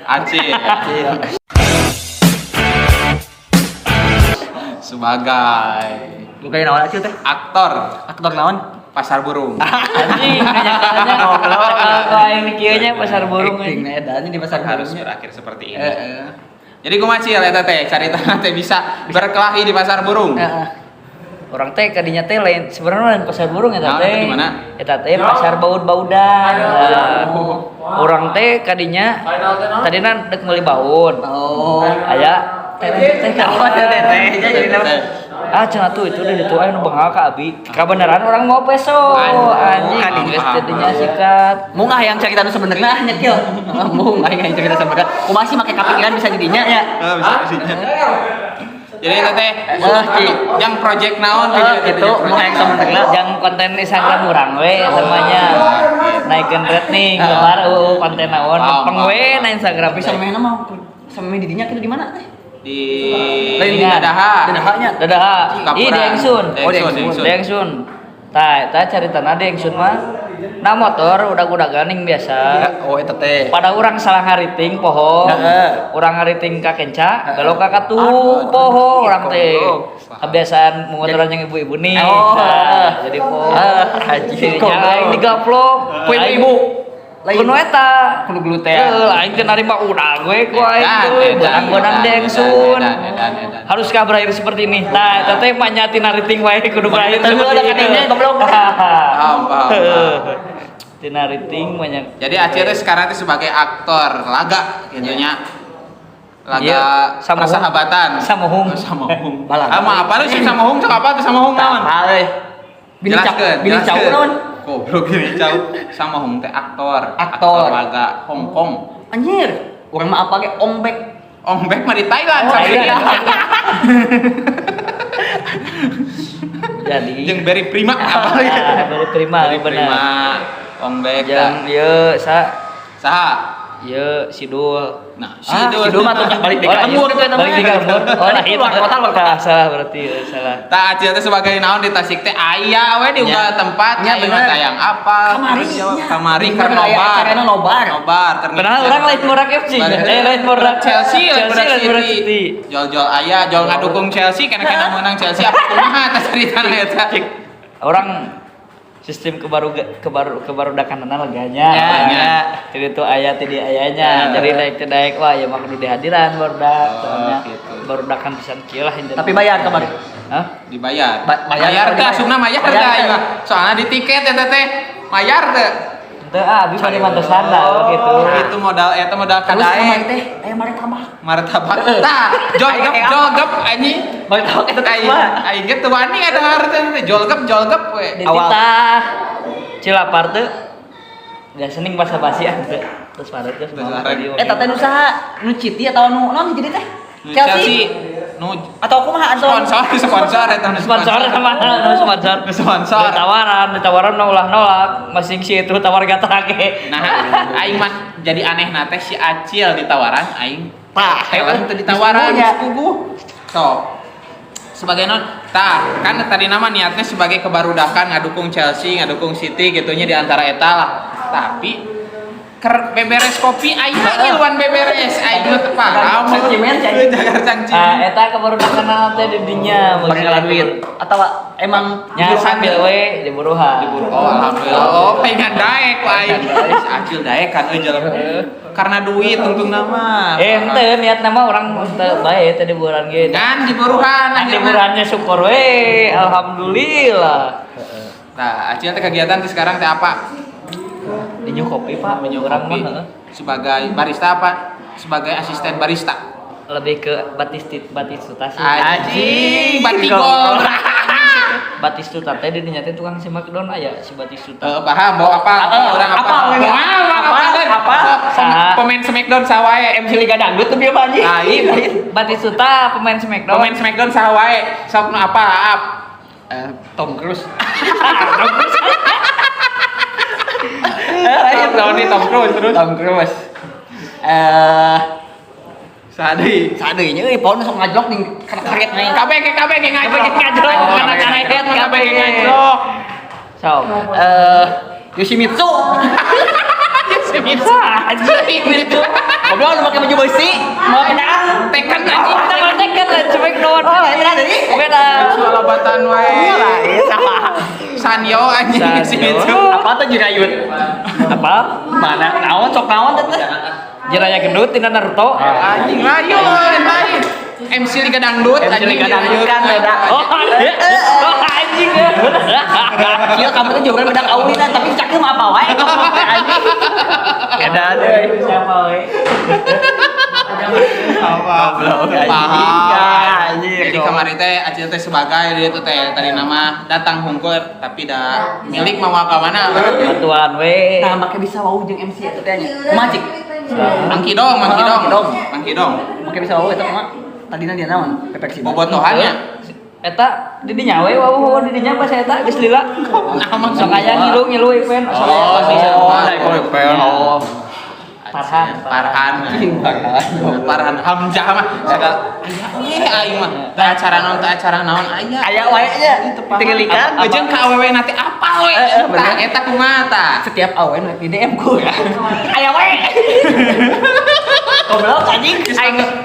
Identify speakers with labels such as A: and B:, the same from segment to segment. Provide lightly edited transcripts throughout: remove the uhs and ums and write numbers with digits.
A: Acil.
B: Acil.
A: Sebagai
B: Bukan naon Acil teh?
A: Aktor.
B: Aktor naon?
A: Pasar burung.
C: Anjing, kanyakanya kalau aing di kieu nya pasar burung.
B: Acting
C: Anjing.
B: edan di pasar
A: Harus
B: burungnya.
A: berakhir seperti ini.
B: Heeh.
A: Jadi kumaha, Cil, eta teh carita teh bisa berkelahi di pasar burung?
B: Heeh.
C: Urang teh kadinya teh lain sebenarnya lain pasar burung eta
A: Naon
C: teh.
A: eta di mana?
C: Eta teh pasar baud-baudan. Nah, urang teh kadinya tadina dek meuli baud.
B: Oh.
C: Aya teh teh
B: Oh, teh teh. Jadi
A: Teh.
C: Ah, cenah tuh itu udah itu aya nu bengal ka abi. Kabeneran urang mau peso.
A: Aduh,
C: Anjing,
A: anjing.
C: geus tadinya sikat.
B: Mung ah yang cerita nu sebenarnya nya kieu. Mung aing yang cerita sebenarnya. Kumaha sih make kapikiran bisa jadinya ya?
A: Oh, bisa jadinya. Jadi eta teh
B: Eh, Ki.
A: yang project naon?
B: Eh, gitu,
A: project
B: mau yang sebenarnya.
C: Jang konten Instagram urang we namanya. Naikeun rating, keluar konten naon,
A: Paham,
C: peng we
A: paham.
C: na Instagram.
B: Tapi sama mah sama di dinya kitu di mana teh?
A: Di
B: Lain
A: di Dadaha.
B: Dadahanya.
C: Dadaha.
A: Singapura.
C: Ih, di Engsun.
A: Oh, di Engsun.
C: Di Engsun. Tah, eta caritana di Engsun mah. Nah, motor udah-udah ganing biasa.
B: Oh, eta teh.
C: Pada urang salah ngariting poho.
B: Heeh.
C: Urang ngariting ka kenca,
B: Heeh.
C: belok ka katuh
B: Aduh,
C: poho urang teh.
B: goblok.
C: Kebiasaan motoran yang ibu-ibu nih.
B: Oh.
C: Nah, jadi poho.
B: Ah, anjing.
C: Jadinya aing digaplok.
B: Ku ibu-ibu. Lain.
C: Kuno eta.
B: Kuno gelut teh.
C: Heuh, aing teh narima urang we ku aing
A: Edan,
C: tuh.
A: edan,
C: Beunang-beunang
A: edan,
C: dengsun.
A: edan, edan, edan.
C: Haruskah berakhir seperti ini? Nah, eta teh mah nya tina rating wae kudu berakhir
B: Teu
C: seperti
B: ada
C: ini.
B: kadinya, goblok.
A: Paham, paham, paham.
C: Tina rating banyak.
A: Jadi Acil teh sekarang teh sebagai aktor laga gitu nya. Laga
C: Iya, Samuhung.
A: persahabatan.
C: Samuhung.
A: Oh, Samuhung.
B: Balaga.
A: Ah, mah apa lu sih Samuhung? Sok apa tuh Samuhung naon?
B: Tah, euy. Bini cau,
A: Jelaskeun,
B: bini cau
A: jelaskeun.
B: naon?
A: Goblok bini cau. Samuhung teh aktor,
B: Aktor.
A: laga Hong Kong.
B: Anjir, urang mah apa ge ombek.
A: Ong Bek mah di Thailand
C: Oh,
A: sampai
C: iya. Jadi
A: jeung Barry Prima apa lagi?
C: Ah, Barry Prima,
A: Barry
C: bener.
A: Prima. Ong Bek.
C: Jeung ieu sa
A: Saha?
C: ieu Sidul.
A: Nah,
B: Ah, Sidul mah tuh balik di
C: Oh,
B: lembur itu eta mah.
C: Balik di lembur. Oh,
B: Tadi
C: lain.
B: luar kota, luar kota.
C: Ah, salah berarti, ya, salah.
A: Tah Acil teh sebagai naon di Tasik teh aya we di unggal tempat
B: Nya,
A: aya mah
B: bener.
A: tayang apa
B: Kamari,
A: terus jawab
B: nya.
A: kamari
B: Bener,
A: keur
B: aya
A: nobar.
B: acarana nobar.
A: Nobar keur
C: Padahal orang lain borak FC. Eh, lain borak
A: Chelsea, lain borak
C: Chelsea, lain borak
A: City.
C: City.
A: Jual-jual aya, jual ngadukung Chelsea kena-kena menang Chelsea apa kumaha tah caritana eta.
C: Orang sistem kebaru kebaru kebarudakanana leganya.
B: Ya,
A: ya.
C: Jadi tuh aya teh di ayanya.
A: Ya.
C: Jadi naik teh naik wah ya mah kudu dihadiran barudak.
A: Oh,
C: Soalnya
A: gitu.
C: barudakan pisan kieu lah intinya.
B: Tapi bayar kamari.
C: Hah?
A: Dibayar.
B: Bayar
A: Bayar
B: atau
A: teh
B: dibayar?
A: asupna bayar
B: Bayar
A: teh
B: teh.
A: ieu mah. Soalna di tiket eta teh. Bayar teh.
C: Teu ah abi bade mantosan lah gitu.
A: Oh, itu modal eta modal
B: Terus kamari
A: kadaek.
B: teh aya martabak.
A: Martabak. Tah, jolgep jolgep anjing.
B: Martabak eta teh
A: Aing
B: kumaha?
A: aing ge teu wani ada harta teh jolgep jolgep we.
B: Awal.
C: Dititah. Cilapar teu. Gak sening basa-basi ah teu. Terus paret teh.
A: Terus paret.
B: Eta teh nu saha? Nu City atau nu naon jadi teh?
A: Chelsea nu
B: Atau kumaha atau
A: sponsor sponsor eta nu
C: Sponsor sama nu sponsor.
A: Nu sponsor.
C: Ditawaran, ditawaran ulah nolak, masing si itu tawar gata ge.
A: Nah, aing mah jadi aneh na teh si Acil ditawaran aing
B: Tah,
A: talent teu ditawaran
B: Geus
A: geus puguh. Sok. Sebagai non, tah kan tadi nama niatnya sebagai kebarudakan ngadukung Chelsea, ngadukung City gitunya di antara eta lah. Tapi ker beberes kopi aing mah ngiluan beberes aing mah teu paham.
B: Cangcimen, cangcimen.
A: Jagar
C: Ah,
A: cangcimen.
C: eta kebarudakan teh di dinya
B: Bari ngalah duit atau emang
C: Nya
A: Diburuhan
C: sambil we diburuhan.
A: Diburu. Oh, alhamdulillah. Oh, pengen daek ku aing. Si Acil daek kan euy jalan. Karena duit tungtung nama.
C: Eh, henteu niat nama orang teu bae teh diburuhan ge.
A: Kan diburuhan
C: Kan
A: akhirna.
C: diburuhannya syukur we, alhamdulillah.
A: Nah, Acil teh kegiatan teh sekarang teh apa?
C: Di New Kopi, Pak,
A: Minum
C: orang
A: kopi.
C: mah heeh.
A: Sebagai barista apa? Sebagai asisten barista.
C: Lebih ke Batistit Batistuta sih.
A: Anjing, batigol.
C: Batistuta teh di dinya teh tukang Smackdown aya si Batistuta.
A: Eh, paham bawa apa? Orang apa?
B: apa, orang
A: Wah,
B: apa,
A: apa?
B: apa?
C: Saha?
A: Pemain Smackdown sawae.
B: MC Liga Dangdut tuh bieu mah anjing.
A: Lain.
C: Batistuta pemain Smackdown.
A: Pemain Smackdown sawae. Sok nu apa? Ap.
B: Eh, Tom Cruise.
A: Lain lawan di Tom Cruise terus.
B: Tom Cruise. Eh,
A: Sadi.
B: sadeunya euy poho sok ngajlok ning kana karet naik.
A: Kabeh ge kabeh ge ngajlok.
C: Kabeh ge ngajlok, kana karet,
A: Kabeh ge
C: kabeh.
A: ngajlok.
C: Sok.
B: Eh, Yoshimitsu.
A: Shimizu.
C: Anjing itu.
B: Goblok lu pakai baju besi, mau kenaan.
A: Tekan anjing.
C: Kita tekan lah Smackdown.
B: Oh, lain ada nih.
C: Beda.
A: Lalabatan wae.
B: Lain sama.
A: Sanyo anjing
C: Sanyo.
A: Shimizu.
B: Apa tuh Jirayut?
C: Apa?
B: Mana? Naon sok naon teh?
C: Jiraya gendut tina Naruto.
A: Anjing lain lain. MC Liga Dangdut
B: MC
A: anjing
B: Liga Dangdut kan beda.
C: Oh, oh anjing.
B: Kieu kamu tuh juga bedang aulina tapi cakep mah apa wae anjing. Beda deh.
C: Siapa we?
A: Apa?
B: Goblok anjing.
A: Paham.
B: Anjir.
A: Jadi kemarin teh Acil teh sebagai dia tuh teh tadi nama datang hungkul tapi dah milik mau ka mana?
C: Bantuan we.
B: Nah, make bisa wau jeung MC eta teh nya. Kumaha cik?
A: Mangki dong, mangki dong.
B: Mangki dong.
A: Mangki dong.
B: Make bisa wau eta mah. Tadina dia naon? Pepeksi.
A: Bobotohannya.
C: Eta didinya we wawuh didinya pas eta geus lila.
A: Nah,
C: Sok aya ngilu-ngilu event. Sok aya.
A: Oh, si
B: Oh,
A: siapa?
B: event. Oh.
C: Farhan.
A: Farhan. Farhan Hamzah mah segala aya we aing mah. Teu acara naon teu acara naon aya.
B: Aya wae nya. Tingelikan.
A: Jeung ka awewe nanti apal we.
B: Bener.
A: Tah eta kumaha tah?
B: Setiap awen we di DM ku. Aya wae. Goblok anjing.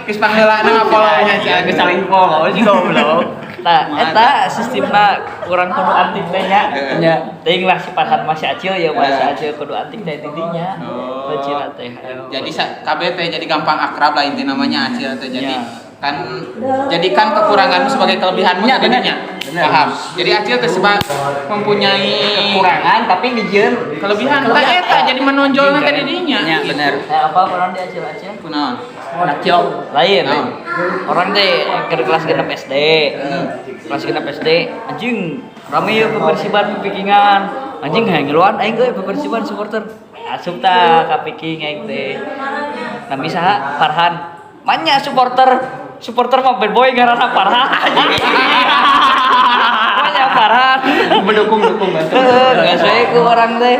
A: Geus pangheulana ngapolanya si
B: Geus saling follow sih goblok.
C: Tah eta sistemna urang kudu antik teh nya.
B: Nya.
C: Teuing lah si Farhan masih acil ya masih acil kudu antik teh didinya.
A: Oh.
C: Bacina teh.
A: Jadi KB teh jadi gampang akrab lah inti namanya Acil teh jadi
C: Ya.
A: kan jadikan kekuranganmu sebagai kelebihanmu
B: Ya, benar.
A: jadinya.
B: Benar.
A: Paham. Jadi Acil teh mempunyai
B: Kekurangan tapi dijieun
A: kelebihan. Tah eta jadi menonjol teh didinya.
B: Nya bener.
C: Apa orang di acil-acil?
A: Kunaon?
B: Acil.
C: Lain.
A: Naon?
C: Orang teh ke kelas genep SD. Kelas genep SD, anjing rame ya pepersiban pepikingan. Anjing hayang ngiluan aing euy pepersiban supporter. Asup tah ka piking aing teh. Nami saha? Farhan. Manya supporter. Supporter mah bad boy ngaranna Farhan. Manya Farhan.
B: Mendukung-dukung bantu.
C: Heeh, geus we ku orang teh.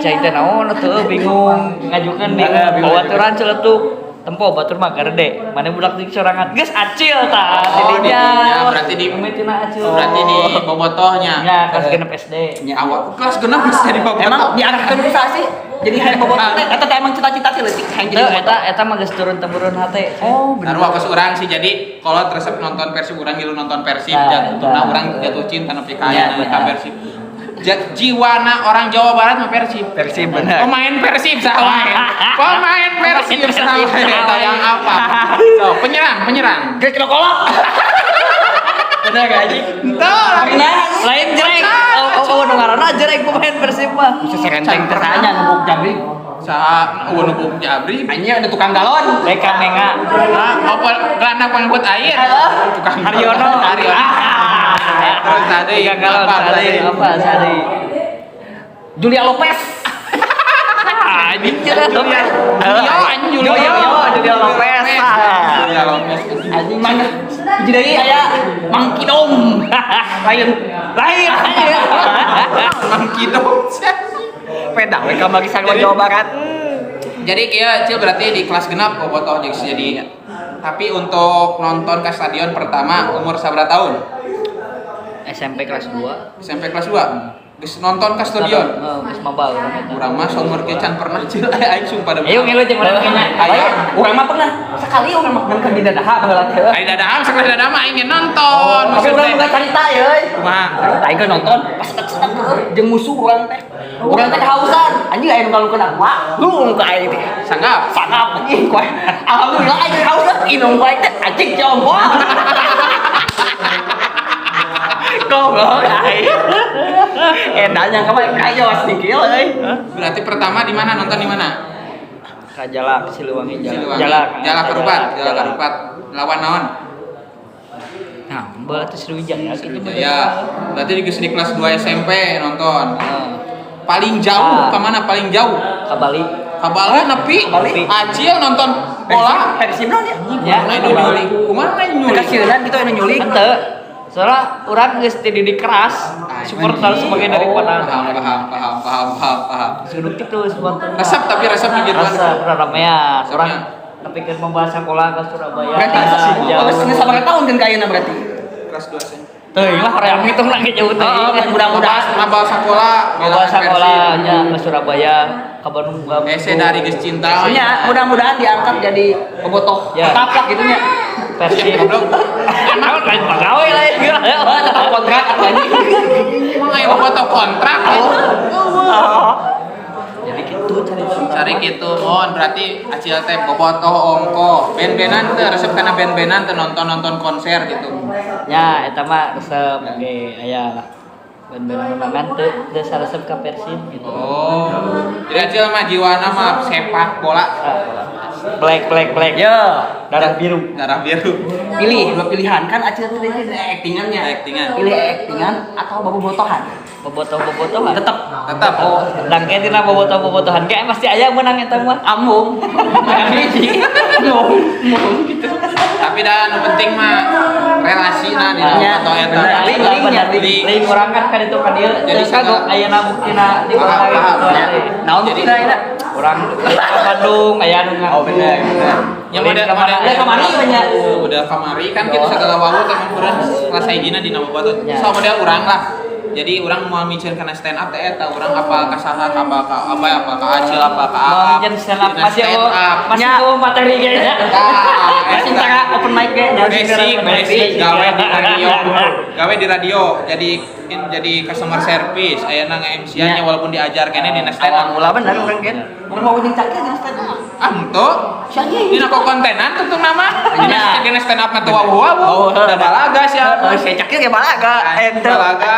C: Cai teh naon atuh bingung ngajukeun bingung. Bawaturan celetuk. Tempo batur mah garede. Mane budak di sorangan. Geus acil tah
A: Oh,
C: didinya.
A: didinya. Berarti di
C: mimitina acil.
A: Berarti di bobotohnya.
C: Nya kelas genep SD.
B: Nya.
A: Awak kelas genep geus jadi bobotoh.
B: Emang diarahkeun ku saha sih? Jadi hayang bobotoh teh eta teh emang cita-cita sih leutik hayang jadi
C: Teu
B: bobotoh.
C: eta eta mah geus turun temurun hate.
B: Oh, bener.
A: Taruh aku urang sih jadi kalau resep nonton Persib urang ngilu nonton Persib
C: Nah,
A: jatuh
C: nah.
A: nah urang jatuh cinta nepi ka
C: Ya,
A: aya ka
C: benar.
A: Persib. Jiwana orang Jawa Barat mah Persib.
B: Persib bener.
A: Pemain Persib saha wae. Pemain Persib saha wae eta yang apa? So, penyerang, penyerang.
B: Geus kolok. Bener gak anjing?
A: Henteu lah.
C: Lain jelek. Oh, oh, nu ngaranna jelek pemain Persib mah.
B: Bisa serenteng teranya nubuk jabri.
A: Saha eueuh nu buk jabri.
B: Anjing ada tukang galon.
C: Beka Menga.
A: Nah, apa gelandang pengangkut air? Tukang
C: Haryono.
A: Haryono. Terus tadi
C: Tukang galon
A: apa
C: tadi
A: tadi?
C: apa tadi?
B: Julia Lopez.
C: Anjing Julia Lopez.
A: Julio, anjing Julio.
B: Julio, Julio Lopez.
A: Julio Lopez.
B: Anjing mang hiji deui aya Mangki Dong. Lain.
C: Lain anjing.
A: Mangki dong.
B: Peda we kamari sarua Jawa Barat.
A: Jadi kieu Cil berarti di kelas genap bobotoh jeung jadi. Tapi untuk nonton ke stadion pertama umur sabaraha tahun?
C: SMP kelas 2.
A: SMP kelas 2. Geus nonton ke stadion.
C: Heeh, geus mabal urang eta.
A: Urang mah saumur ge can pernah Cil aing sumpah demi.
C: Ayo ngilu jeung urang nya.
A: Ayo.
B: Urang mah pernah sekali urang mah ngan di dadaha baheula teh.
A: Aing dadaham sekelas dadaham aing ge nonton.
B: Tapi urang
A: Maksudnya
B: bukan carita euy.
A: kumaha?
B: Carita aing keur nonton pas setek-setek heueuh jeung musuh urang teh. Urang teh kehausan. Anjing aya nu ngalungkeun aqua. Lu ka aing teh.
A: Sanggap.
B: Sangap anjing ku aing. Alhamdulillah aing kehausan inum ku aing teh anjing jomblo. Goblok aing. Edan yang kemarin kayo sih euy.
A: Berarti pertama di mana nonton di mana?
C: Ka Jalak Siliwangi Jalak.
A: Siliwangi.
C: Jalak.
A: Jalak Karupat, Jalak Karupat. Lawan naon?
C: Nah, bola teh Sriwijaya gitu.
A: Sriwijaya. Berarti di geus di kelas 2 SMP nonton.
C: Heeh.
A: Paling jauh
C: Ah.
A: ke mana paling jauh?
C: Ka Bali.
A: Ka Bali nepi.
C: Bali.
A: Acil nonton bola.
B: Persib naon ya?
C: Ya.
A: Kumaha nu nyulik? Kumaha nyulik?
B: Kasieunan gitu anu nyulik.
C: Henteu. Soalnya urang geus dididik keras supporter sebagai daripada
A: Paham, paham, paham, paham, paham, paham.
C: sudut itu supporter.
A: Resep tapi resep di gituan.
C: Resep ramean.
A: Resepnya.
C: Urang nepikeun membahas sekolah ke Surabaya.
B: Berarti
C: Jauh.
B: oh, geus sabaraha tahun kan ka ayeuna berarti?
A: Kelas 2 SMP.
C: Teuing lah hoream ngitung lagi jauh teuing.
B: Oh, mudah-mudahan.
A: Mabal sekolah,
C: Bawa sekolahnya ke Surabaya, ke Bandung gak.
A: Ese dari geus cinta.
B: Ya, mudah-mudahan diangkat jadi bobotoh.
C: Ya.
B: Tetap lah gitu nya.
C: Persib.
A: Goblok.
C: Emang lain pegawai lah ya.
B: Tetap kontrak atau anjing.
A: Emang aya bobotoh kontrak.
C: Jadi gitu cari
A: Cari gitu, mohon berarti Acil teh bobotoh ongko. Band-bandan teh resep kana band-bandan teh nonton-nonton konser gitu.
C: Ya, eta mah resep oke aya lah. Band-band undangan teu teu saresep ka Persib gitu.
A: Oh. Jadi Acil mah jiwana mah sepak bola.
C: Black black black.
B: Yo,
C: Darah biru.
A: Darah biru.
B: Pilih dua pilihan kan Acil teh actingannya.
A: Actingan.
B: Pilih actingan atau bobotohan.
C: Bobotoh-bobotohan.
B: Tetap.
A: Tetap.
C: Oh, dang ke tina bobotoh-bobotohan ge pasti aya menang eta mah.
B: Amung. Hiji. Mung, mung gitu.
A: Tapi dah nu penting mah relasi na di
B: Ya,
A: bobotoh eta.
B: bener. Link, linknya,
A: link.
C: Link urang kan kan itu ka dieu.
A: Jadi
C: Jadi kagok ayeuna buktina di
A: Paham,
C: kota
A: paham.
C: gitu.
A: Ya.
B: Naon
A: Jadi-
B: buktina ayeuna?
C: Urang ke Bandung aya nu ngaku.
B: Oh, bener, bener.
A: Yang model
C: Link
A: model
B: Udah kamari banyak.
A: Udah kamari kan kita segala wawu teman urang kelas hijina dina bobotoh.
C: Ya.
A: So model urang lah. Jadi urang mau micin kana stand up teh eta urang apa ka saha ka apa ka apa apa ka Acil apa ka
C: Mau
A: Aap.
C: bikin stand up
A: Dina
C: masih
A: stand
C: oh,
A: up.
C: masih
B: Ya.
C: oh materi kayaknya.
A: Tah,
B: Masih
A: eta.
B: tengah open mic ge.
A: Basic, basic, gawe di radio, gawe di radio, jadi jadi customer service, ayeuna nge-MC-nya
B: Ya.
A: walaupun diajar kene dina stand up.
B: Awal mula bener urang gen. Mun mau jeung cakil jeung stand up.
A: Ah, henteu.
B: Si anjing.
A: Dina kok kontenan tentu nama. Dina
B: Ya.
A: dina stand up mah teu wawuh
B: Oh,
A: udah balaga sia.
B: Heeh, si cakil ge balaga.
A: Anjing
B: Ente.
A: balaga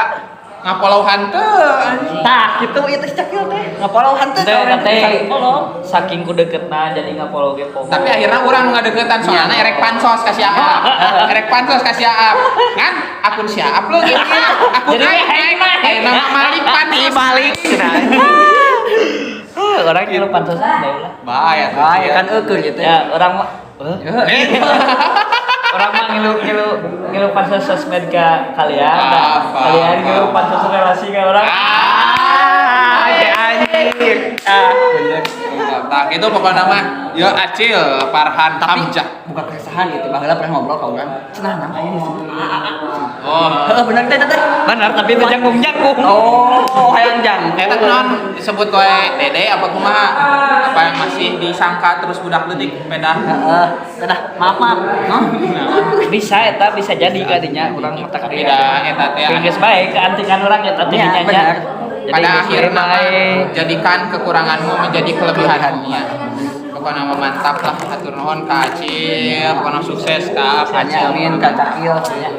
A: ngapollow hanteu anjing.
B: Tah, gitu ieu teh si cakil teh. Ngapollow hanteu
C: Teh
B: ka urang
C: teh
B: teh. Follow.
C: saking ku deketna jadi ngapollow ge poho.
A: Tapi akhirnya urang nu ngadeukeutan soalna erek pansos ka si Aap. Erek pansos ka si Aap. Ngan akun si Aap lu gitu. Akun
C: Jadi
A: aing
C: aing mah.
A: aing nama Malik pansos.
B: Balik.
C: Orang ngilu pansos bae lah.
A: Bahaya tuh.
B: Ah, ya kan eukeun gitu.
C: Ya, orang mah orang mah ngilu ngilu ngilu pansos sosmed ke kalian, nah,
A: Apa,
C: kalian
A: apa.
C: ngilu pansos relasi ke orang.
A: Ah,
B: anjing. Ah,
A: bener. Nah, itu pokoknya mah yo Acil Farhan Hamzah.
B: Bukan keresahan gitu, baheula pernah ngobrol ka urang. Cenah nama aya disebut AA.
A: Oh.
B: Heeh, bener teh teh.
C: Benar, tapi itu jangkung-jangkung.
B: Oh, hayang jang.
A: Eta naon disebut wae Dede apa kumaha? Apa yang masih disangka terus budak leutik pedah?
B: Heeh, dah maaf maaf. Noh.
C: Bisa eta bisa jadi kadinya urang otak
A: Tapi dah eta teh
C: Geus bae keantikan urang eta teh
B: Ya,
C: dinya.
B: benar.
C: Jadi
A: pada
C: geus
A: akhirnya mah
C: bae.
A: jadikan kekuranganmu menjadi kelebihanmu ya. Pokoknya mah mantap lah, hatur nuhun ka Acil, pokoknya sukses ka Acil.
B: Amin ka Cakil. Ya.